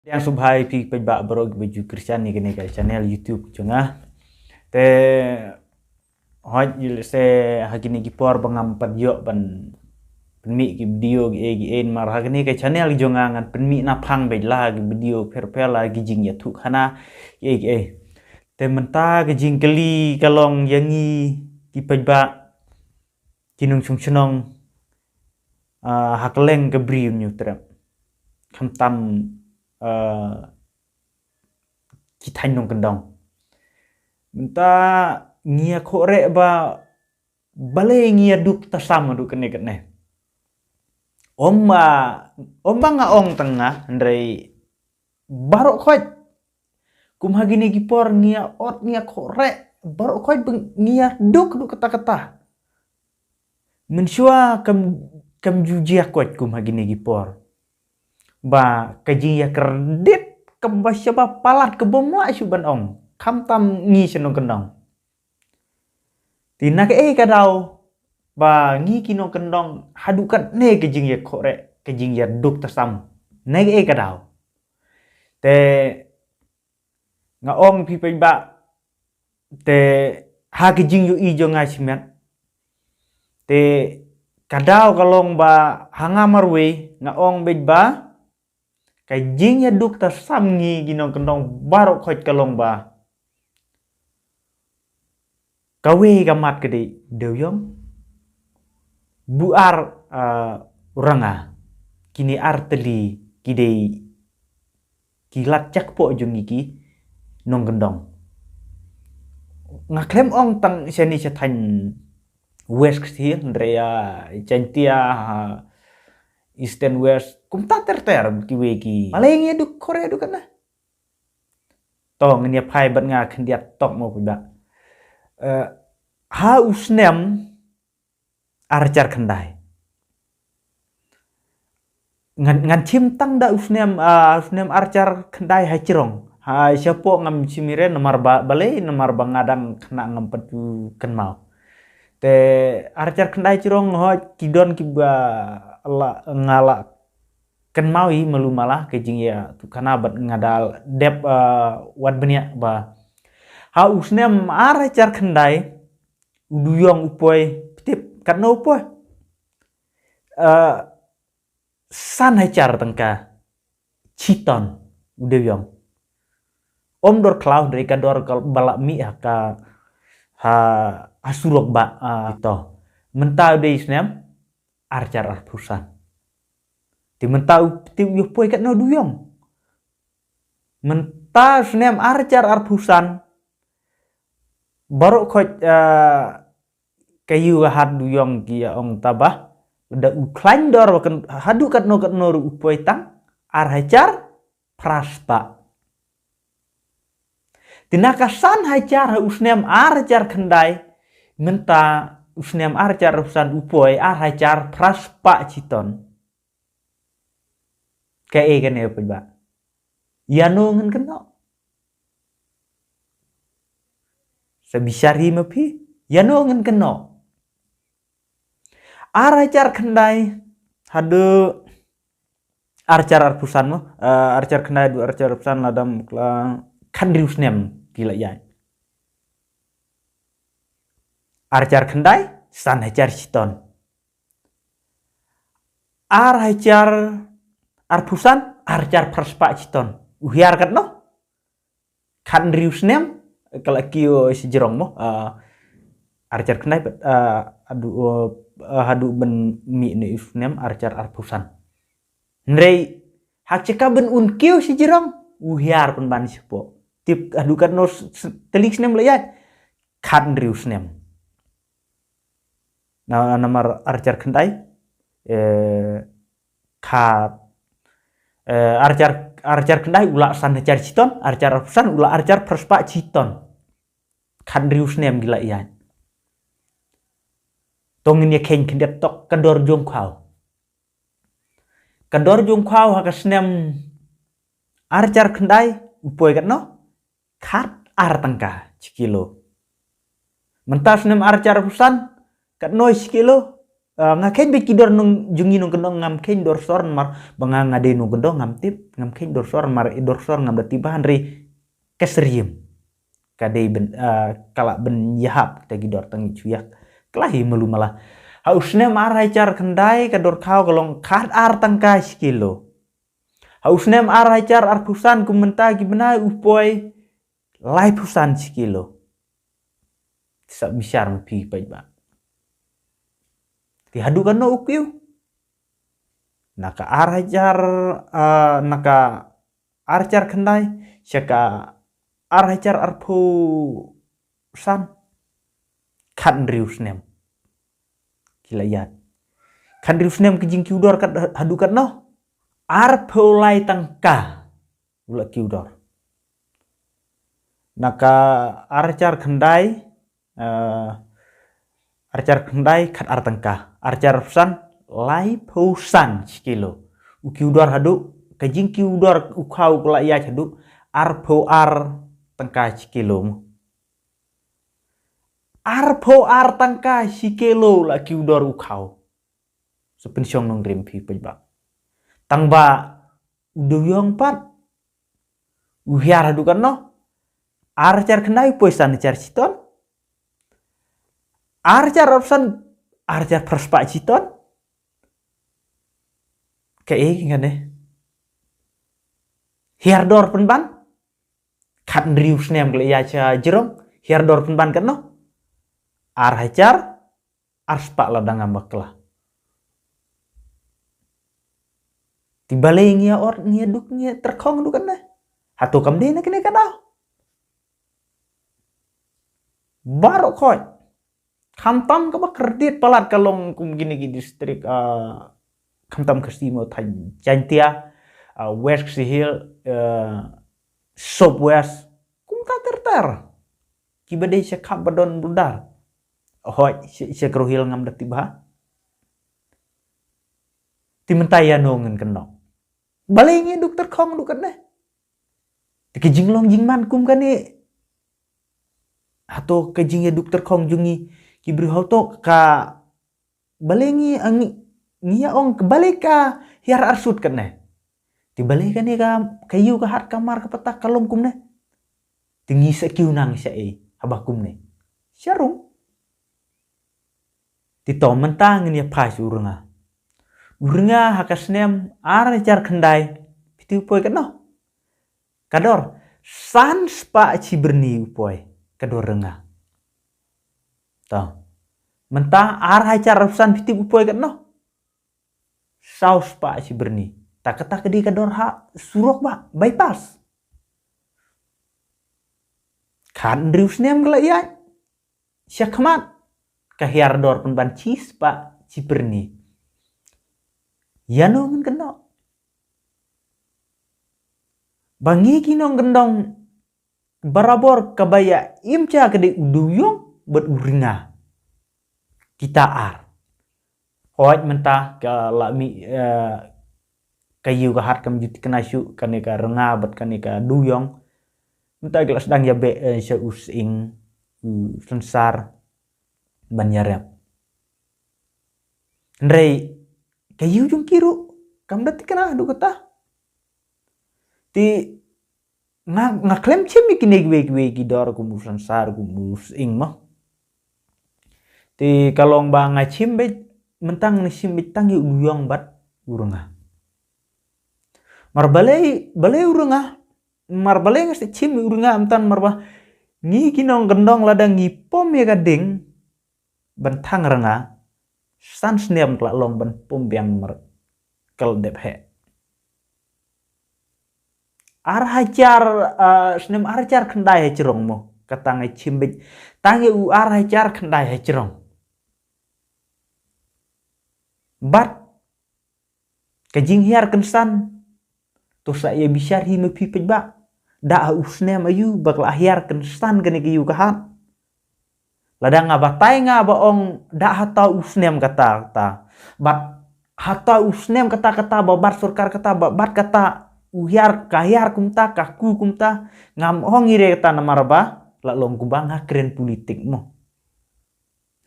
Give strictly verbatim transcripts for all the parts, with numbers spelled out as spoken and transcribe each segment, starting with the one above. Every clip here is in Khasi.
Yang subhai phi peit ba baroh ba ju Christian ïa kane ka channel YouTube jong nga. Te hoi ïa se ha kine ki por ba ngam pat ïoh ban pynmih ki video ki ei ki ei namar ha kane ka channel jong nga ngan pynmih na phang beit la ki video pher pher la ki jingïathuh khana ki ei ki ei. Te mynta ka jingkylli ka long ïa ngi ki peit ba ki nongshong shnong, ah, ha kylleng ka bri u Hynñiewtrep. Khamtam, ah, ki thaiñ nongkyndong. Mynta ngi ïa khohreh ba balei ngi ïa duk tasam haduh kane kane. Ym ba, ym ba nga ong tang nga, hynrei baroh khoit. Kum ha kine ki por ngi ïa ot ngi ïa khohreh, baroh khoit ba ngi ïa duk duk kata kata. Mynshuwa kam, kam ju jia khoit kum ha kine ki por. Ba ka jingïakynduh kaba shaba palat kaba ym lah shuh ban ong. Khamtam ngi sha nongkyndong. Te na kaei ka daw ba ngi ki nongkyndong haduh katne ka jingïakhohreh, ka jingïaduk tasam. Na kaei ka daw. Te nga ong phi peit ba te ha ka jingïohi jong nga shimet. Te ka daw ka long ba ha nga marwei nga ong beit ba ka jingïaduk tasam ngi ki nongkyndong baroh khoit ka long ba kawei ka mat ka dei dewiong. Bu ar, ah, ranga. Kine ar tylli ki dei ki lad jakpoh jong ngi ki nongkyndong. Nga khlem ong tang shane sha thaiñ West Khasi hynrei ïa Jaintia, ha Eastern West kumta ter ter kiwei ki. Balei ngi ïa duk khohreh haduh katne. To ngin ïa phai bad nga khyndiat tok mo phi ba. Eh, ha u snem ar hajar khyndai. Ngan, ngan shim tang da u snem, ah, u snem ar hajar khyndai ha jrong. Ha shapoh ngam shim ïa re namar ba, balei namar ba nga dang khynnah ngam pat ju kynmaw. Te ar hajar khyndai jrong hoi ki don kiba la, nga la kynmaw hi malu mala ka jingïathuh khana bad nga da dep, ah, wad bniah ba ha u snem ar hajar khyndai u dewïong u poi, phi tip katno u poi. Ah, san hajar tyngka shi ton u dewïong. Ym dor khlaw hynrei ka dor ka ba la mih ha ka, ha, ha surok ba, ah, to. Mynta u dei snem ar hajar arphew san. Te mynta u, te u ïa poi katno u dewïong. Mynta snem ar hajar arphew san. Baroh khoit, ah, ka ïu ka hat dewïong ki ïa ong taba. Da u khlaiñ dor ba kan haduh katno katno ruh u poi tang ar hajar phra spah. Te na ka san hajar ha u snem ar hajar khyndai mynta u snem ar hajar arphew san u poi ar hajar phra spah shi ton. Kaei kane phi ba. Ïano ngin kynnoh. Sa bishar hi ma phi. Ïano ngin kynnoh. Ar hajar khyndai haduh ar hajar arphew san mo. Eh, ar hajar khyndai haduh ar hajar arphew san la dam la khathynriew snem ki la ïaid. Ar hajar khyndai san hajar shi ton. Ar hajar arphew san ar hajar phra spah shi ton. U hiar katno? Khathynriew snem ka la kiew shi jrong mo. Ah, ar hajar khyndai pat, ah, haduh, ah, haduh ban mih ne u snem ar hajar arphew san. Hynrei hak chaka ban un kiew shi jrong u hiar pynban shapoh. Tip haduh katno s-, s-, tylli snem la ïaid. Khathynriew snem. Na, namar ar hajar khyndai, eh, khat, eh, ar hajar, ar hajar khyndai u la san hajar shi ton, ar hajar arphew san u la ar hajar phra spah shi ton. Khathynriew snem ki la ïaid. To ngin ïa kheiñ khyndiat tok ka dor jong khaw. Ka dor jong khaw ha ka snem ar hajar khyndai u poi katno? Khat ar tyngka shi kilo. Mynta snem ar hajar arphew san katno shi kilo? Ah, nga kheiñ beit ki dor nong jong ngi nongkyndong, ngam kheiñ dor sor namar ba nga nga dei nongkyndong ngam tip, ngam kheiñ dor sor namar i dor sor ngam da tip bha, hynrei ka syriem ka dei ban, ah, ka lah ban ïahap kita ki dor tang i chuiak. Ka la hi malu mala. Ha u snem ar hajar khyndai ka dor khaw ka long khat ar tyngka shi kilo. Ha u snem ar hajar arphew san kum mynta ki bnai u poi laiphew san shi kilo. Sa bishar ma phi paidbah. Te haduh katno u kiew? Na ka ar hajar, ah, na ka ar hajar khyndai sha ka ar hajar arphew san. Khathynriew snem ki la ïaid. Khathynriew snem ka jingkiew dor kat haduh katno? Arphew lai tyngka u la kiew dor. Na ka ar hajar khyndai, eh, ar hajar khyndai khat ar tyngka, ar hajar arphew san laiphew san shi kilo. U kiew dor haduh, ka jingkiew dor u khaw ka la ïaid haduh arphew ar tyngka shi kilo. Arphew ar tyngka shi kilo la kiew dor u khaw. Sa pynshong nongrim phi paidbah. Tang ba u dewïong pat u hiar haduh katno? Ar hajar khyndai u poi san hajar shi ton. Ar hajar arphew san ar hajar phra spah shi ton. Kaei kane? Hiar dor pynban? Khathynriew snem ka la ïaid sha jrong, hiar dor pynban katno? Ar hajar ar spah lada ngam bakla. Te balei ngi ïa or, ngi ïa duk, ngi ïa tyrkhong haduh katne? Hato kam dei na kane ka daw? Baroh khoit. Khamtam kaba kordit palat ka long kum kine ki district, ah, khamtam Khasi mo, Thaiñ, Jaintia, ah, West Khasi Hills, ah, South West, kumta ter ter. Kiba dei sha khap ba don border. Hooid, sha, sha Garo Hills ngam da tip bha. Te mynta ïano ngin kynnoh? Balei ngi ïa duk tyrkhong haduh katne? Te ka jinglong jingman kum kane, hato ka jingïaduk tyrkhong jong ngi ki briew hato ka, balei ngi, ngi, ngi ïa ong ka balei ka hiar arsut katne? Te balei kane ka, ka ïew ka hat ka mar ka pata ka long kumne? Te ngi sa kiew nang shaei haba kumne? Sha rung. Te to mynta ngin ïa phai sha u rnga. U rnga ha ka snem ar hajar khyndai, phi tip u poi katno? Ka dor san spah shi byrni u poi ka dor rnga. To. Mynta ar hajar arphew san, phi tip u poi katno? Saw spah shi byrni. Ta kata ka dei ka dor ha surok ba bypass. Khathynriew snem ka la ïaid. Shakhmat ka hiar dor pynban shi spah shi byrni. Ïano ngin kynnoh? Ba ngi ki nongkyndong barabor kaba ïa im sha ka dei u dewïong bad u rnga. Kita ar. Hooid mynta ka la mih, eh, ka ïew ka hat kam ju thikna shuh kane ka rnga bad kane ka dewïong. Mynta ka la sdang ïa beh, eh, sha u sying, u synsar ban ïarep. Hynrei ka ïew jong ki ruh kam da thikna haduh kata. Te nga, nga khlem shim ïa kine kiwei kiwei ki dor kum u synsar kum u sying mo. Te ka long ba nga shim beit, mynta nga shim beit tang ïa u dewïong bad u rnga. Mar balei, balei u rnga? Mar balei nga shim ïa u rnga mynta? Mar ba ngi ki nongkyndong lada ngi pom ïa ka ding ban thang rnga, san snem ka la long ban pom biang mar ka la dep heh. Ar hajar, ah, snem ar hajar khyndai ha jrong mo, kata nga shim beit tang ïa u ar hajar khyndai ha jrong. Bad ka jinghiar kynsan, to sa ïa bishar hi ma phi paidbah. Da ha u snem aïu ba ka la hiar kynsan kane ka ïew ka hat? Lada nga batai nga ba ong da hata u snem kata kata, bad hata u snem kata kata ba bat sorkar kata ba bat kata u hiar ka hiar kumta ka ku kumta, ngam ong ïa re kata namar ba la long kumba nga kren politik mo.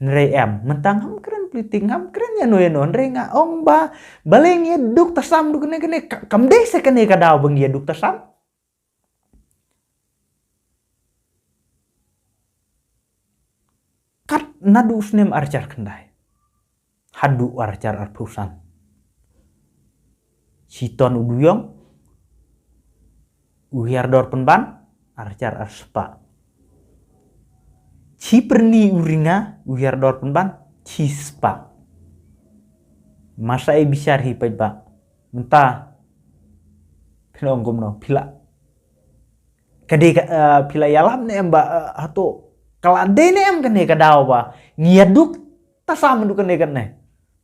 Hynrei em, mynta ngam kren politik, ngam kren ïano ïano, hynrei nga ong ba balei ngi ïa duk tasam haduh kane kane, ka-, kam dei sa kane ka daw ba ngi ïa duk tasam. Kat naduh u snem ar hajar khyndai haduh ar hajar arphew san, shitom u duyong, u hiar dor pynban ar hajar arspah, shipyrni u ringa, u hiar dor pynban shispah. Masa i bishar hi paidbah. Mynta phi la ong kumno, phi la, ka dei ka, eh, phi la ïalam ne em ba, eh, hato ka la dei ne em kane ka daw ba ngi ïa duk tasam haduh kane kane?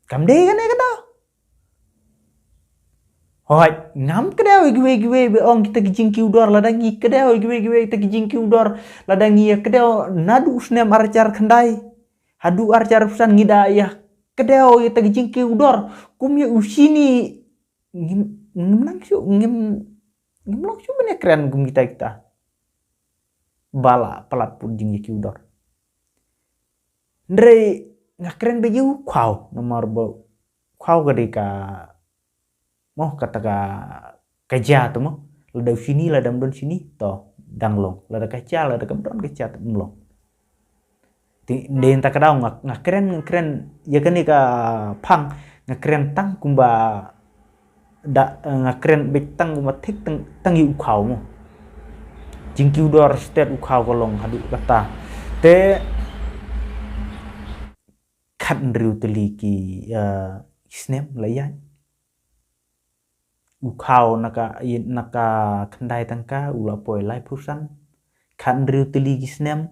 Kam dei kane ka daw. Hooid, ngam kdew ïa kiwei kiwei ba ong kita ki jingkiew dor, lada ngi kdew ïa kiwei kiwei kita ki jingkiew dor, lada ngi ïa kdew naduh u snem ar hajar khyndai haduh ar hajar arphew san, ngi da ïa kdew ïa kita ki jingkiew dor kum ïa u shini, ngim, ngim nang shuh, ngim, ngim long shuh ban ïa kren kum kita kita ba la palat put jingkiew dor. Hynrei nga kren ba ïa u khaw, namar ba u khaw ka dei ka, mo, kata ka, ka jia te mo. Lada u shini, lada ym don shini, to dang long. Lada ka jia, lada kam don ka jia, te ym long. Te dei mynta ka daw nga, nga kren, nga kren ïa kane ka phang, nga kren tang kumba da, eh, nga kren beit tang kumba thik tang, tang ïa u khaw mo. Jingkiew dor stet u khaw ka long haduh katta. Te khathynriew tylli ki, eh, snem la ïaid. U khaw na ka, na ka khyndai tyngka u la poi laiphew san. Khathynriew tylli ki snem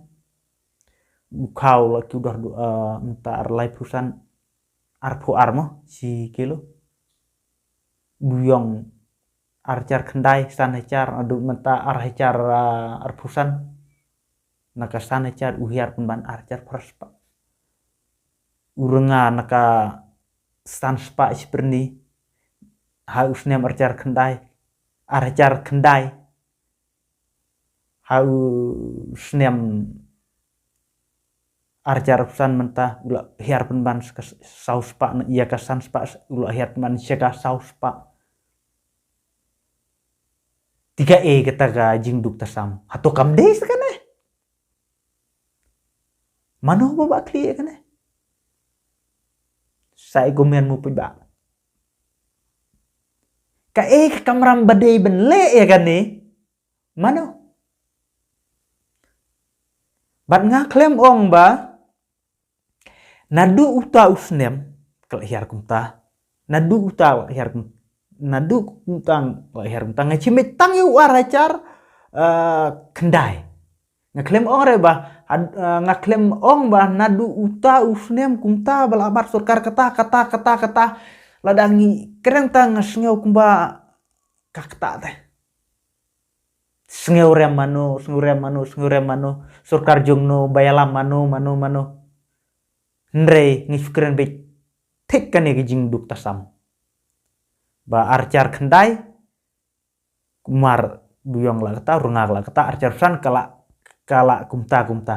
u khaw la kiew dor, eh, mynta ar laiphew san, arphew ar mo shi kilo. Duyong ar hajar khyndai, san hajar, haduh mynta ar hajar, eh, arphew san. Na ka san hajar u hiar pynban ar hajar phra spah. U ringa na ka san spah shipyrni ha u snem ar hajar khyndai, ar hajar khyndai ha u snem ar hajar arphew san, mynta u la hiar pynban sha ka saw spah, na ïa ka san spah u la hiar pynban sha ka saw spah. Te kaei kata ka jingduk tasam? Hato kam dei sa kane? Mano ba ba khlieh ïa kane? Sa ïa comment mo paidbah. Kaei ka kamram ba dei ban leh ïa kane? Mano? Bad nga khlem ong ba naduh uta u snem ka la hiar kumta. Naduh uta la hiar kum-, naduh uta la hiar kumta. Nga shim beit tang ïa u ar hajar, eh, khyndai. Nga khlem ong re ba, had-, eh, nga khlem ong ba naduh uta u snem kumta ba la bat sorkar kata, kata, kata, kata. Lada ngi kren ta nga sngew kumba ka kata te. Sngewrem mano, sngewrem mano, sngewrem mano, sorkar jong no ba ïalam mano, mano, mano. Hynrei ngi shu kren beit thik kane ka jingduk tasam. Ba ar hajar khyndai, kumar duyong la kata, rnga la kata, ar hajar san ka la, ka la kumta kumta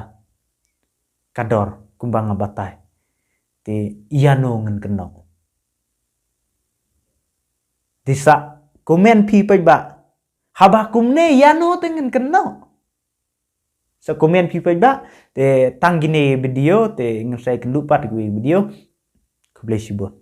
ka dor kumba nga batai. Te ïano ngin kynnoh? Te sa comment phi paidbah. Haba kumne ïano te ngin kynnoh? Sa comment phi paidbah. Te tang kine video, te ngin sa ïakynduh pat ïa ki video. Khublei shibun.